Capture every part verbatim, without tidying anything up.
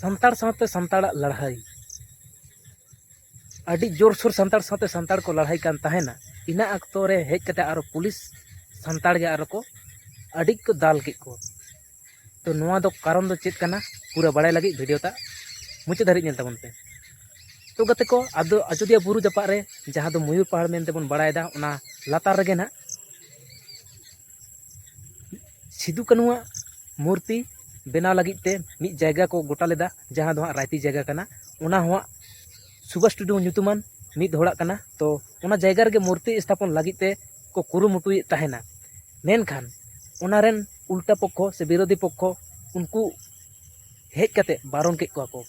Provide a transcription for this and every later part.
ᱥᱟᱱᱛᱟᱲ ᱥᱟᱶᱛᱮ ᱥᱟᱱᱛᱟᱲᱟᱜ ᱞᱟᱹᱲᱦᱟᱹᱭ, ᱟᱹᱰᱤ ᱡᱳᱨᱥᱳᱨ ᱥᱟᱱᱛᱟᱲ ᱥᱟᱶᱛᱮ ᱥᱟᱱᱛᱟᱲ ᱠᱚ ᱞᱟᱹᱲᱦᱟᱹᱭ ᱠᱟᱱ ᱛᱟᱦᱮᱱᱟ᱾ ᱤᱱᱟᱹ ᱚᱠᱛᱚ ᱨᱮ ᱦᱮᱡ ᱠᱟᱛᱮ ᱟᱨᱚ ᱯᱩᱞᱤᱥ ᱥᱟᱱᱛᱟᱲ ᱜᱮ ᱟᱨᱚ ᱠᱚ ᱟᱹᱰᱤ ᱠᱚ ᱫᱟᱞ ᱠᱮᱫ ᱠᱚ᱾ ᱛᱚ ᱱᱚᱣᱟ ᱫᱚ ᱠᱟᱨᱚᱱ ᱫᱚ ᱪᱮᱫ ᱠᱟᱱᱟ, ᱯᱩᱨᱟᱹ ᱵᱟᱲᱟᱭ ᱞᱟᱹᱜᱤᱫ ᱵᱷᱤᱰᱤᱭᱳ ᱴᱟᱜ ᱢᱩᱪᱟᱹᱫ ᱫᱷᱟᱹᱨᱤᱡ ᱧᱮᱞ ᱛᱟᱵᱚᱱ ᱯᱮ᱾ ᱛᱚ ᱜᱟᱛᱮ ᱠᱚ, ᱟᱫᱚ ᱟᱡᱳᱫᱤᱭᱟᱹ ᱵᱩᱨᱩ ᱡᱟᱯᱟᱜ ᱨᱮ ᱡᱟᱦᱟᱸ ᱫᱚ ᱢᱚᱭᱩᱨ ᱯᱟᱦᱟᱲ ᱢᱮᱱᱛᱮ ᱵᱚᱱ ᱵᱟᱲᱟᱭᱮᱫᱟ, ᱚᱱᱟ ᱞᱟᱛᱟᱨ ᱨᱮᱜᱮ ᱱᱟᱦᱟᱜ ᱥᱤᱫᱩ ᱠᱟᱹᱱᱩᱣᱟᱜ ᱢᱩᱨᱛᱤ ᱵᱮᱱᱟᱣ ᱞᱟᱹᱜᱤᱫ ᱛᱮ ᱢᱤᱫ ᱡᱟᱭᱜᱟ ᱠᱚ ᱜᱚᱴᱟ ᱞᱮᱫᱟ, ᱡᱟᱦᱟᱸ ᱫᱚ ᱦᱟᱸᱜ ᱨᱟᱭᱛᱤ ᱡᱟᱭᱜᱟ ᱠᱟᱱᱟ᱾ ᱚᱱᱟ ᱦᱚᱸ ᱦᱟᱸᱜ ᱥᱩᱵᱷᱟᱥ ᱴᱩᱰᱩ ᱧᱩᱛᱩᱢᱟᱱ ᱢᱤᱫ ᱦᱚᱲᱟᱜ ᱠᱟᱱᱟ᱾ ᱛᱚ ᱚᱱᱟ ᱡᱟᱭᱜᱟ ᱨᱮᱜᱮ ᱢᱩᱨᱛᱤ ᱥᱛᱷᱟᱯᱚᱱ ᱞᱟᱹᱜᱤᱫ ᱛᱮ ᱠᱚ ᱠᱩᱨᱩᱢᱩᱴᱩᱭᱮᱫ ᱛᱟᱦᱮᱱᱟ᱾ ᱢᱮᱱᱠᱷᱟᱱ ᱚᱱᱟ ᱨᱮᱱ ᱩᱞᱴᱟ ᱯᱚᱠᱠᱷᱚ ᱥᱮ ᱵᱤᱨᱳᱫᱷᱤ ᱯᱚᱠᱠᱷᱚ ᱩᱱᱠᱩ ᱦᱮᱡ ᱠᱟᱛᱮ ᱵᱟᱨᱚᱱ ᱠᱮᱫ ᱠᱚᱣᱟ ᱠᱚ᱾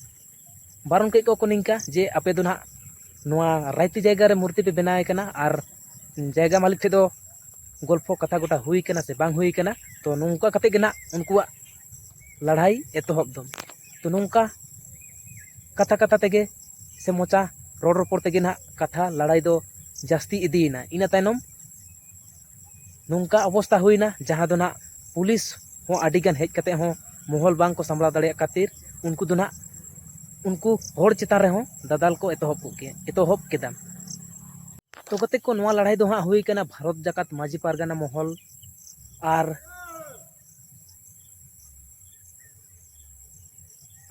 ᱵᱟᱨᱚᱱ ᱠᱮᱫ ᱠᱚᱣᱟ ᱠᱚ ᱱᱤᱝᱠᱟ ᱡᱮ, ᱟᱯᱮ ᱫᱚ ᱱᱟᱦᱟᱜ ᱱᱚᱣᱟ ᱨᱟᱭᱛᱤ ᱡᱟᱭᱜᱟ ᱨᱮ ᱢᱩᱨᱛᱤ ᱯᱮ ᱵᱮᱱᱟᱣ ᱮ ᱠᱟᱱᱟ ᱟᱨ ᱡᱟᱭᱜᱟ ᱢᱟᱹᱞᱤᱠ ᱴᱷᱮᱱ ᱫᱚ ᱜᱚᱞᱯᱷᱚ ᱠᱟᱛᱷᱟ ᱜᱚᱴᱟ ᱦᱩᱭ ᱠᱟᱱᱟ ᱥᱮ ᱵᱟᱝ ᱦᱩᱭ ᱠᱟᱱᱟ᱾ ᱛᱚ ᱱᱚᱝᱠᱟ ᱠᱟᱛᱮ ᱜᱮ ᱱᱟᱜ ᱩᱱᱠᱩᱣᱟᱜ ᱞᱟᱹᱲᱦᱟᱹᱭ ᱮᱛᱚᱦᱚᱵ ᱫᱚ᱾ ᱛᱚ ᱱᱚᱝᱠᱟ ᱠᱟᱛᱷᱟ ᱠᱟᱛᱷᱟ ᱛᱮᱜᱮ ᱥᱮ ᱢᱚᱪᱟ ᱨᱚᱲ ᱨᱚᱯᱚᱲ ᱛᱮᱜᱮ ᱱᱟᱜ ᱠᱟᱛᱷᱟ ᱞᱟᱹᱲᱦᱟᱹᱭ ᱫᱚ ᱡᱟᱹᱥᱛᱤ ᱤᱫᱤᱭᱮᱱᱟ᱾ ᱤᱱᱟᱹ ᱛᱟᱭᱱᱚᱢ ᱱᱚᱝᱠᱟ ᱚᱵᱚᱥᱛᱟ ᱦᱩᱭᱱᱟ, ᱡᱟᱦᱟᱸ ᱫᱚ ᱱᱟᱜ ᱯᱩᱞᱤᱥ ᱦᱚᱸ ᱟᱹᱰᱤ ᱜᱟᱱ ᱦᱮᱡ ᱠᱟᱛᱮ ᱦᱚᱸ ᱢᱚᱦᱚᱞ ᱵᱟᱝ ᱠᱚ ᱥᱟᱢᱵᱲᱟᱣ ᱫᱟᱲᱮᱭᱟᱜ ᱠᱷᱟᱹᱛᱤᱨ ᱩᱱᱠᱩ ᱫᱚ ᱱᱟᱜ ᱩᱱᱠᱩ ᱦᱚᱲ ᱪᱮᱛᱟᱱ ᱨᱮᱦᱚᱸ ᱫᱟᱫᱟᱞ ᱠᱚ ᱮᱛᱚᱦᱚᱵ ᱠᱚ ᱠᱮ-, ᱮᱛᱚᱦᱚᱵ ᱠᱮᱫᱟ᱾ ᱛᱚ ᱜᱟᱛᱮ ᱠᱚ, ᱱᱚᱣᱟ ᱞᱟᱹᱲᱦᱟᱹᱭ ᱫᱚ ᱦᱟᱸᱜ ᱦᱩᱭ ᱠᱟᱱᱟ ᱵᱷᱟᱨᱚᱛ ᱡᱟᱠᱟᱛ ᱢᱟᱹᱡᱷᱤ ᱯᱟᱨᱜᱟᱱᱟ ᱢᱚᱦᱚᱞ ᱟᱨ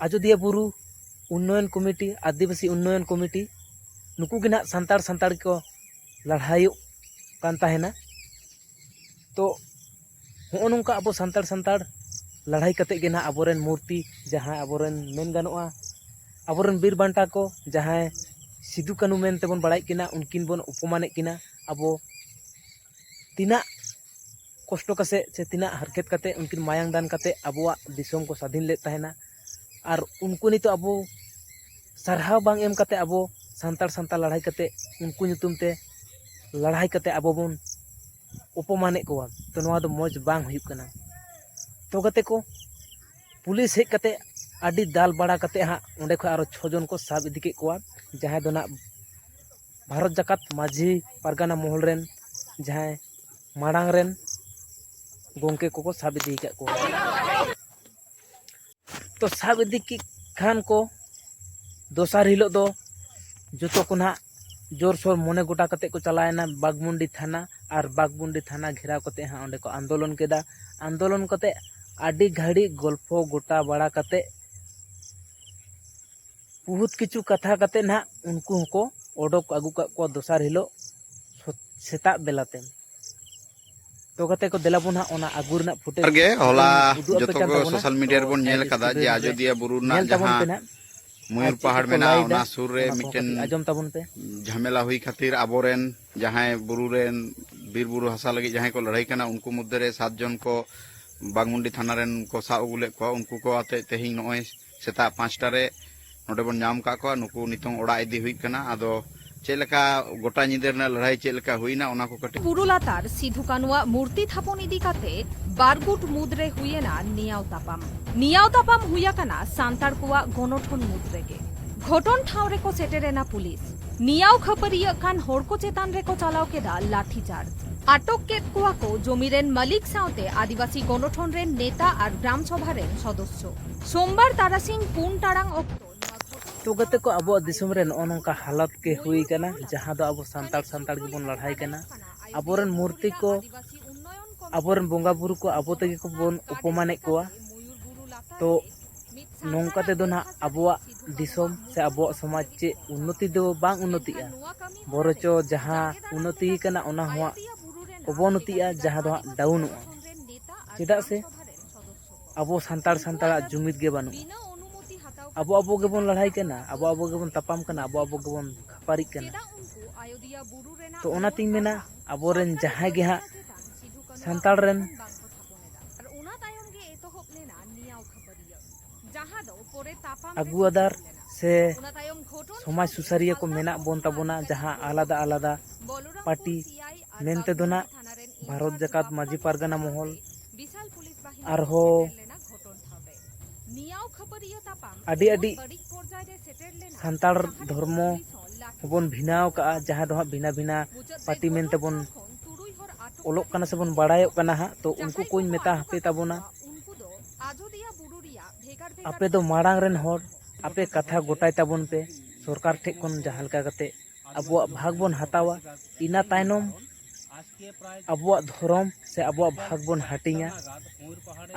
ᱟᱡᱳᱫᱤᱭᱟᱹ ᱵᱩᱨᱩ ᱩᱱᱱᱚᱭᱚᱱ ᱠᱚᱢᱤᱴᱤ, ᱟᱹᱫᱤᱵᱟᱹᱥᱤ ᱩᱱᱱᱚᱭᱚᱱ ᱠᱚᱢᱤᱴᱤ, ᱱᱩᱠᱩ ᱜᱮ ᱱᱟᱦᱟᱜ ᱥᱟᱱᱛᱟᱲ ᱥᱟᱱᱛᱟᱲ ᱜᱮᱠᱚ ᱞᱟᱲᱦᱟᱭᱚᱜ ᱠᱟᱱ ᱛᱟᱦᱮᱱᱟ᱾ ᱛᱚ ᱦᱚᱸᱜᱼᱚ ᱱᱚᱝᱠᱟ ᱟᱵᱚ ᱥᱟᱱᱛᱟᱲ ᱥᱟᱱᱛᱟᱲ ᱞᱟᱲᱦᱟᱭ ᱠᱟᱛᱮᱫ ᱜᱮ ᱱᱟᱦᱟᱜ ᱟᱵᱚᱨᱮᱱ ᱢᱩᱨᱛᱤ, ᱡᱟᱦᱟᱸᱭ ᱟᱵᱚᱨᱮᱱ ᱢᱮᱱ ᱜᱟᱱᱚᱜᱼᱟ ᱟᱵᱚᱨᱮᱱ ᱵᱤᱨ ᱵᱟᱱᱴᱟ ᱠᱚ, ᱡᱟᱦᱟᱸᱭ ᱥᱤᱫᱩ ᱠᱟᱹᱱᱩ ᱢᱮᱱ ᱛᱮᱵᱚᱱ ᱵᱟᱲᱟᱭᱮᱫ ᱠᱤᱱᱟ, ᱩᱱᱠᱤᱱ ᱵᱚᱱ ᱚᱯᱚᱢᱟᱱᱮᱫ ᱠᱤᱱᱟ᱾ ᱟᱵᱚ ᱛᱤᱱᱟᱹᱜ ᱠᱚᱥᱴᱚ ᱠᱟᱛᱮ ᱥᱮ ᱛᱤᱱᱟᱹᱜ ᱦᱟᱨᱠᱮᱛ ᱠᱟᱛᱮ ᱩᱱᱠᱤᱱ ᱢᱟᱭᱟᱝ ᱫᱟᱱ ᱠᱟᱛᱮ ᱟᱵᱚᱣᱟᱜ ᱫᱤᱥᱚᱢ ᱠᱚ ᱥᱟᱹᱫᱷᱤᱱ ᱞᱮᱫ ᱛᱟᱦᱮᱱᱟ, ᱟᱨ ᱩᱱᱠᱩ ᱱᱤᱛᱚᱜ ᱟᱵᱚ ᱥᱟᱨᱦᱟᱣ ᱵᱟᱝ ᱮᱢ ᱠᱟᱛᱮ ᱟᱵᱚ ᱥᱟᱱᱛᱟᱲ ᱥᱟᱱᱛᱟᱲ ᱞᱟᱲᱦᱟᱭ ᱠᱟᱛᱮ ᱩᱱᱠᱩ ᱧᱩᱛᱩᱢ ᱛᱮ ᱞᱟᱲᱦᱟᱭ ᱠᱟᱛᱮ ᱟᱵᱚ ᱵᱚᱱ ᱚᱯᱚᱢᱟᱱᱮᱫ ᱠᱚᱣᱟ᱾ ᱛᱚ ᱱᱚᱣᱟ ᱫᱚ ᱢᱚᱡᱽ ᱵᱟᱝ ᱦᱩᱭᱩᱜ ᱠᱟᱱᱟ᱾ ᱛᱚ ᱜᱟᱛᱮ ᱠᱚ, ᱯᱩᱞᱤᱥ ᱦᱮᱡ ᱠᱟᱛᱮ ᱟᱹᱰᱤ ᱫᱟᱞ ᱵᱟᱲᱟ ᱠᱟᱛᱮ ᱦᱟᱸᱜ ᱚᱸᱰᱮ ᱠᱷᱚᱱ ᱟᱨᱚ ᱪᱷᱚ ᱡᱚᱱ ᱠᱚ ᱥᱟᱵ ᱤᱫᱤ ᱠᱮᱫ ᱠᱚᱣᱟ, ᱡᱟᱦᱟᱸᱭ ᱫᱚ ᱱᱟᱜ ᱵᱷᱟᱨᱚᱛ ᱡᱟᱠᱟᱛ ᱢᱟᱹᱡᱷᱤ ᱯᱟᱨᱜᱟᱱᱟ ᱢᱚᱦᱚᱞ ᱨᱮᱱ ᱡᱟᱦᱟᱸᱭ ᱢᱟᱲᱟᱝ ᱨᱮᱱ ᱜᱚᱢᱠᱮ ᱠᱚᱠᱚ ᱥᱟᱵ ᱤᱫᱤ ᱟᱠᱟᱫ ᱠᱚᱣᱟ᱾ ᱛᱚ ᱥᱟᱵ ᱤᱫᱤ ᱠᱮᱫ ᱠᱷᱟᱱ ᱠᱚ, ᱫᱚᱥᱟᱨ ᱦᱤᱞᱳᱜ ᱫᱚ ᱡᱚᱛᱚ ᱠᱚ ᱱᱟᱦᱟᱜ ᱡᱳᱨᱥᱳᱨ ᱢᱚᱱᱮ ᱜᱚᱴᱟ ᱠᱟᱛᱮ ᱠᱚ ᱪᱟᱞᱟᱣᱮᱱᱟ ᱵᱟᱜᱽᱢᱩᱱᱰᱤ ᱛᱷᱟᱱᱟ᱾ ᱟᱨ ᱵᱟᱜᱽᱢᱩᱱᱰᱤ ᱛᱷᱟᱱᱟ ᱜᱷᱮᱨᱟᱣ ᱠᱟᱛᱮ ᱦᱟᱸᱜ ᱚᱸᱰᱮ ᱠᱚ ᱟᱱᱫᱳᱞᱚᱱ ᱠᱮᱫᱟ᱾ ᱟᱱᱫᱳᱞᱚᱱ ᱠᱟᱛᱮ ᱟᱹᱰᱤ ᱜᱷᱟᱹᱲᱤᱡ ᱜᱚᱞᱯᱷᱚ ᱜᱚᱴᱟ ᱵᱟᱲᱟ ᱠᱟᱛᱮ ᱵᱚᱦᱩᱛ ᱠᱤᱪᱷᱩ ᱠᱟᱛᱷᱟ ᱠᱟᱛᱮ ᱱᱟᱦᱟᱜ ᱩᱱᱠᱩ ᱦᱚᱸᱠᱚ ᱚᱰᱚᱠ ᱟᱹᱜᱩ ᱠᱟᱜ ᱠᱚᱣᱟ ᱫᱚᱥᱟᱨ ᱦᱤᱞᱳᱜ ᱥᱚ-, ᱥᱮᱛᱟᱜ ᱵᱮᱞᱟᱛᱮ᱾ ᱛᱚ ᱜᱟᱛᱮ ᱠᱚ, ᱫᱮᱞᱟ ᱵᱚᱱ ᱦᱟᱸᱜ ᱚᱱᱟ ᱟᱹᱜᱩ ᱨᱮᱱᱟᱜ footage ᱜᱮ ᱦᱚᱞᱟ ᱩᱫᱩᱜ ᱟᱯᱮ ᱡᱚᱛᱚ ᱠᱟᱱ ᱠᱚ ᱛᱟᱵᱚᱱᱟ᱾ Social media ᱛᱚ ᱨᱮᱵᱚᱱ ᱧᱮᱞ ᱟᱭ ᱠᱟᱫᱟ ᱡᱮ screen ᱨᱮ ᱟᱡᱚᱫᱤᱭᱟᱹ ᱵᱩᱨᱩ ᱨᱮᱱᱟᱜ ᱧᱮᱞ ᱛᱟᱵᱚᱱ ᱯᱮ ᱡᱟᱦᱟᱸ ᱱᱟᱦᱟᱜ᱾ ᱢᱚᱭᱩᱨ ᱟᱨ ᱪᱮᱫ ᱯᱟᱦᱟᱲ ᱠᱚᱠᱚ ᱢᱮᱱᱟᱜᱼᱟ, ᱞᱟᱹᱭᱫᱟ, ᱚᱱᱟ ᱥᱩᱨ ᱨᱮ ᱚᱱᱟ ᱠᱚᱦᱚᱸ ᱢᱤᱫᱴᱮᱱ ᱠᱟᱹᱴᱤᱡ ᱟᱸᱡᱚᱢ ᱛᱟᱵᱚᱱ ᱯᱮ᱾ ᱡᱷᱟᱢᱮᱞᱟ ᱦᱩᱭ ᱠᱷᱟᱹᱛᱤᱨ ᱟᱵᱚᱨᱮᱱ ᱡᱟᱦᱟᱸᱭ ᱵᱩᱨᱩ ᱨᱮᱱ, ᱵᱤᱨ ᱵᱩᱨᱩ ᱦᱟᱥᱟ ᱞᱟᱹᱜᱤᱫ ᱡᱟᱦᱟᱸᱭ ᱠᱚ ᱞᱟᱹᱲᱦᱟᱹᱭ ᱠᱟᱱᱟ, ᱩᱱᱠᱩ ᱢᱚᱫᱽᱫᱷᱮ ᱨᱮ ᱥᱟᱛ ᱡᱚᱱ ᱠᱚ ᱵᱟᱜᱽᱢᱩᱱᱰᱤ ᱛᱷᱟᱱᱟ ᱨᱮᱱ ᱠᱚ ᱥᱟᱵ ᱟᱹᱜᱩ ᱞᱮᱫ ᱠᱚᱣᱟ᱾ ᱩᱱᱠᱩ ᱠᱚ ᱟᱛᱮ ᱛᱮᱦᱮᱧ ᱱᱚᱜᱼᱚᱭ ᱥᱮᱛᱟᱜ ᱯᱟᱸᱪᱴᱟ ᱨᱮ ᱱᱚᱰᱮ ᱵᱚᱱ ᱧᱟᱢ ᱟᱠᱟᱫ ᱠᱚᱣᱟ᱾ ᱱᱩᱠᱩ ᱱᱤᱛᱚᱝ ᱚᱲᱟᱜ ᱤᱫᱤ ᱦᱩᱭᱩᱜ ᱠᱟᱱᱟ᱾ ᱟᱫᱚ ᱪᱮᱫ ᱞᱮᱠᱟ ᱜᱚᱴᱟ ᱧᱤᱫᱟᱹ ᱨᱮᱱᱟᱜ ᱞᱟᱹᱲᱦᱟᱹᱭ ᱪᱮᱫ ᱞᱮᱠᱟ ᱦᱩᱭᱱᱟ, ᱚᱱᱟ ᱠᱚ ᱠᱟᱹᱴᱤᱡ᱾ ᱵᱩᱨᱩ ᱞᱟᱛᱟᱨ ᱥᱤᱫᱷᱩ ᱠᱟᱹᱱᱩᱣᱟᱜ ᱢᱩᱨᱛᱤ ᱛᱷᱟᱯᱚᱱ ᱤᱫᱤ ᱠᱟᱛᱮ ᱵᱟᱨ ᱜᱩᱴ ᱢᱩᱫᱽ ᱨᱮ ᱦᱩᱭᱮᱱᱟ ᱱᱮᱭᱟᱣ ᱛᱟᱯᱟᱢ᱾ ᱱᱮᱭᱟᱣ ᱛᱟᱯᱟᱢ ᱦᱩᱭ ᱟᱠᱟᱱᱟ ᱥᱟᱱᱛᱟᱲ ᱠᱚᱣᱟᱜ ᱜᱚᱱᱚᱴᱷᱚᱱ ᱢᱩᱫᱽ ᱨᱮᱜᱮ᱾ ᱜᱷᱚᱴᱚᱱ ᱴᱷᱟᱶ ᱨᱮᱠᱚ ᱥᱮᱴᱮᱨ ᱮᱱᱟ ᱯᱩᱞᱤᱥ᱾ ᱱᱮᱭᱟᱣ ᱠᱷᱟᱹᱯᱟᱹᱨᱤᱭᱟᱹᱜ ᱠᱟᱱ ᱦᱚᱲ ᱠᱚ ᱪᱮᱛᱟᱱ ᱨᱮᱠᱚ ᱪᱟᱞᱟᱣ ᱠᱮᱫᱟ ᱞᱟᱴᱷᱤ ᱪᱟᱨᱡᱽ᱾ ᱟᱴᱚᱠ ᱠᱮᱫ ᱠᱚᱣᱟ ᱠᱚ ᱡᱚᱢᱤ ᱨᱮᱱ ᱢᱟᱹᱞᱤᱠ ᱥᱟᱶᱛᱮ ᱟᱹᱫᱤᱵᱟᱹᱥᱤ ᱜᱚᱱᱚᱴᱷᱚᱱ ᱨᱮᱱ ᱱᱮᱛᱟ ᱟᱨ ᱜᱨᱟᱢ ᱥᱚᱵᱷᱟ ᱨᱮᱱ ᱥᱚᱫᱚᱥᱥᱚ᱾ ᱥᱳᱢᱵᱟᱨ ᱛᱟᱨᱟᱥᱤᱧ ᱯᱩᱱ ᱴᱟᱲᱟᱝ ᱚᱠᱛᱚ ᱱᱚᱣᱟ ᱜᱷᱚᱴᱚᱱ ᱛᱚ ᱜᱟᱛᱮ ᱠᱚ, ᱟᱵᱚᱣᱟᱜ ᱫᱤᱥᱚᱢ ᱨᱮ ᱱᱚᱜᱼᱚ ᱱᱚᱝᱠᱟ ᱦᱟᱞᱚᱛ ᱜᱮ ᱦᱩᱭ ᱠᱟᱱᱟ, ᱡᱟᱦᱟᱸ ᱫᱚ ᱟᱵᱚ ᱥᱟᱱᱛᱟᱲ ᱥᱟᱱᱛᱟᱲ ᱜᱮᱵᱚᱱ ᱞᱟᱲᱦᱟᱭ ᱠᱟᱱᱟ᱾ ᱟᱵᱚᱨᱮᱱ ᱢᱩᱨᱛᱤ ᱠᱚ, ᱟᱵᱚᱨᱮᱱ ᱵᱚᱸᱜᱟ ᱵᱩᱨᱩ ᱠᱚ ᱟᱵᱚ ᱛᱮᱜᱮ ᱠᱚ ᱵᱚᱱ ᱚᱯᱚᱢᱟᱱᱮᱫ ᱠᱚᱣᱟ᱾ ᱛᱚ ᱱᱚᱝᱠᱟ ᱛᱮᱫᱚ ᱱᱟᱦᱟᱜ ᱟᱵᱚᱣᱟᱜ ᱫᱤᱥᱚᱢ ᱥᱮ ᱟᱵᱚᱣᱟᱜ ᱥᱚᱢᱟᱡᱽ ᱪᱮᱫ ᱩᱱᱱᱚᱛᱤ ᱫᱚ ᱵᱟᱝ ᱩᱱᱱᱚᱛᱤᱜᱼᱟ, ᱵᱚᱨᱚᱪᱚ ᱡᱟᱦᱟᱸ ᱩᱱᱱᱚᱛᱤ ᱠᱟᱱᱟ ᱚᱱᱟ ᱦᱚᱸ ᱦᱟᱸᱜ ᱚᱵᱚᱱᱚᱛᱤᱜᱼᱟ, ᱡᱟᱦᱟᱸ ᱫᱚ ᱦᱟᱸᱜ ᱰᱟᱣᱩᱱᱚᱜᱼᱟ᱾ ᱪᱮᱫᱟᱜ ᱥᱮ ᱟᱵᱚ ᱥᱟᱱᱛᱟᱲ ᱥᱟᱱᱛᱟᱲᱟᱜ ᱡᱩᱢᱤᱫ ᱜᱮ ᱵᱟᱹᱱᱩᱜᱼᱟ᱾ ᱟᱵᱚ ᱟᱵᱚ ᱜᱮᱵᱚᱱ ᱞᱟᱲᱦᱟᱭ ᱠᱟᱱᱟ, ᱟᱵᱚ ᱟᱵᱚ ᱜᱮᱵᱚᱱ ᱛᱟᱯᱟᱢ ᱠᱟᱱᱟ, ᱟᱵᱚ ᱟᱵᱚ ᱜᱮᱵᱚᱱ ᱠᱷᱟᱹᱯᱟᱹᱨᱤᱜ ᱠᱟᱱᱟ᱾ ᱛᱚ ᱚᱱᱟᱛᱤᱧ ᱢᱮᱱᱟ, ᱟᱵᱚᱨᱮᱱ ᱡᱟᱦᱟᱸᱭ ᱜᱮ ᱦᱟᱸᱜ ᱥᱟᱱᱛᱟᱲ ᱨᱮᱱ ᱟᱹᱜᱩᱣᱟᱫᱟᱨ ᱥᱮ ᱥᱚᱢᱟᱡᱽ ᱥᱩᱥᱟᱹᱨᱤᱭᱟᱹ ᱠᱚ ᱢᱮᱱᱟᱜ ᱵᱚᱱ ᱛᱟᱵᱚᱱᱟ, ᱡᱟᱦᱟᱸ ᱟᱞᱟᱫᱟ ᱟᱞᱟᱫᱟ ᱯᱟᱨᱴᱤ ᱢᱮᱱᱛᱮ ᱫᱚ ᱱᱟᱜ ᱵᱷᱟᱨᱚᱛ ᱡᱟᱠᱟᱛ ᱢᱟᱹᱡᱷᱤ ᱯᱟᱨᱜᱟᱱᱟ ᱢᱚᱦᱚᱞ, ᱟᱨᱦᱚᱸ ᱟᱹᱰᱤ ᱟᱹᱰᱤ ᱥᱟᱱᱛᱟᱲ ᱫᱷᱚᱨᱢᱚ ᱵᱚᱱ ᱵᱷᱤᱱᱟᱣ ᱠᱟᱜᱼᱟ, ᱡᱟᱦᱟᱸ ᱫᱚ ᱦᱟᱸᱜ ᱵᱷᱤᱱᱟ ᱵᱷᱤᱱᱟ ᱯᱟᱨᱴᱤ ᱢᱮᱱ ᱛᱮᱵᱚᱱ ᱚᱞᱚᱜ ᱠᱟᱱᱟ ᱥᱮᱵᱚᱱ ᱵᱟᱲᱟᱭᱚᱜ ᱠᱟᱱᱟ ᱦᱟᱸᱜ, ᱛᱚ ᱩᱱᱠᱩ ᱠᱚᱧ ᱢᱮᱛᱟ ᱦᱟᱯᱮ ᱛᱟᱵᱚᱱᱟ, ᱟᱯᱮ ᱫᱚ ᱢᱟᱲᱟᱝ ᱨᱮᱱ ᱦᱚᱲ, ᱟᱯᱮ ᱠᱟᱛᱷᱟ ᱜᱚᱴᱟᱭ ᱛᱟᱵᱚᱱ ᱯᱮ ᱥᱚᱨᱠᱟᱨ ᱴᱷᱮᱡ ᱠᱷᱚᱱ ᱡᱟᱦᱟᱸ ᱞᱮᱠᱟ ᱠᱟᱛᱮ ᱟᱵᱚᱣᱟᱜ ᱵᱷᱟᱜᱽ ᱵᱚᱱ ᱦᱟᱛᱟᱣᱟ, ᱤᱱᱟᱹ ᱛᱟᱭᱱᱚᱢ ᱟᱵᱚᱣᱟᱜ ᱫᱷᱚᱨᱚᱢ ᱥᱮ ᱟᱵᱚᱣᱟᱜ ᱵᱷᱟᱜᱽ ᱵᱚᱱ ᱦᱟᱹᱴᱤᱧᱟ᱾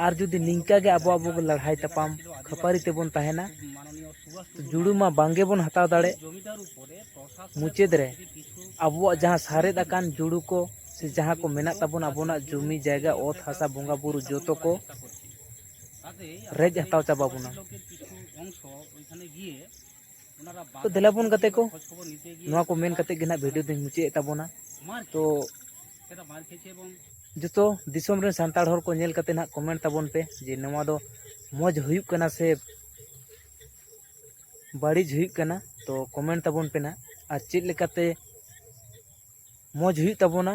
ᱟᱨ ᱡᱩᱫᱤ ᱱᱤᱝᱠᱟ ᱜᱮ ᱟᱵᱚ ᱟᱵᱚ ᱞᱟᱹᱲᱦᱟᱹᱭ ᱛᱟᱯᱟᱢ ᱠᱷᱟᱹᱯᱟᱹᱨᱤ ᱛᱮᱵᱚᱱ ᱛᱟᱦᱮᱱᱟ, ᱡᱩᱲᱩ ᱢᱟ ᱵᱟᱝ ᱜᱮᱵᱚᱱ ᱦᱟᱛᱟᱣ ᱫᱟᱲᱮᱜ᱾ ᱢᱩᱪᱟᱹᱫ ᱨᱮ ᱟᱵᱚᱣᱟᱜ ᱡᱟᱦᱟᱸ ᱥᱟᱨᱮᱡ ᱟᱠᱟᱱ ᱡᱩᱲᱩ ᱠᱚ ᱥᱮ ᱡᱟᱦᱟᱸ ᱠᱚ ᱢᱮᱱᱟᱜ ᱛᱟᱵᱚᱱ, ᱟᱵᱚᱱᱟᱜ ᱡᱩᱢᱤ ᱡᱟᱭᱜᱟ, ᱚᱛ ᱦᱟᱥᱟ, ᱵᱚᱸᱜᱟ ᱵᱩᱨᱩ ᱡᱚᱛᱚ ᱠᱚ ᱨᱮᱡ ᱦᱟᱛᱟᱣ ᱪᱟᱵᱟ ᱵᱚᱱᱟ᱾ ᱛᱚ ᱫᱮᱞᱟ ᱵᱚᱱ ᱜᱟᱛᱮ ᱠᱚ, ᱱᱚᱣᱟ ᱠᱚ ᱢᱮᱱ ᱠᱟᱛᱮ ᱜᱮ ᱱᱟᱜ ᱵᱷᱤᱰᱤᱭᱳ ᱫᱚᱧ ᱢᱩᱪᱟᱹᱫ ᱮᱫ ᱛᱟᱵᱚᱱᱟ᱾ ᱛᱚ ᱡᱚᱛᱚ ᱫᱤᱥᱚᱢ ᱨᱮᱱ ᱥᱟᱱᱛᱟᱲ ᱦᱚᱲ ᱠᱚ ᱧᱮᱞ ᱠᱟᱛᱮ ᱱᱟᱜ ᱠᱚᱢᱮᱱᱴ ᱛᱟᱵᱚᱱ ᱯᱮ ᱡᱮ ᱱᱚᱣᱟ ᱫᱚ ᱢᱚᱡᱽ ᱦᱩᱭᱩᱜ ᱠᱟᱱᱟ ᱥᱮ ᱵᱟᱹᱲᱤᱡ ᱦᱩᱭᱩᱜ ᱠᱟᱱᱟ᱾ ᱛᱚ ᱠᱚᱢᱮᱱᱴ ᱛᱟᱵᱚᱱ ᱯᱮ ᱱᱟᱜ, ᱟᱨ ᱪᱮᱫ ᱞᱮᱠᱟᱛᱮ ᱢᱚᱡᱽ ᱦᱩᱭᱩᱜ ᱛᱟᱵᱚᱱᱟ,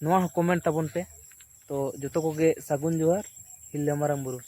ᱱᱚᱣᱟ ᱦᱚᱸ ᱠᱚᱢᱮᱱᱴ ᱛᱟᱵᱚᱱ ᱯᱮ᱾ ᱛᱚ ᱡᱚᱛᱚ ᱠᱚᱜᱮ ᱥᱟᱹᱜᱩᱱ ᱡᱚᱦᱟᱨ, ᱦᱤᱞᱞᱟᱹ ᱢᱟᱨᱟᱝ ᱵᱩᱨᱩ᱾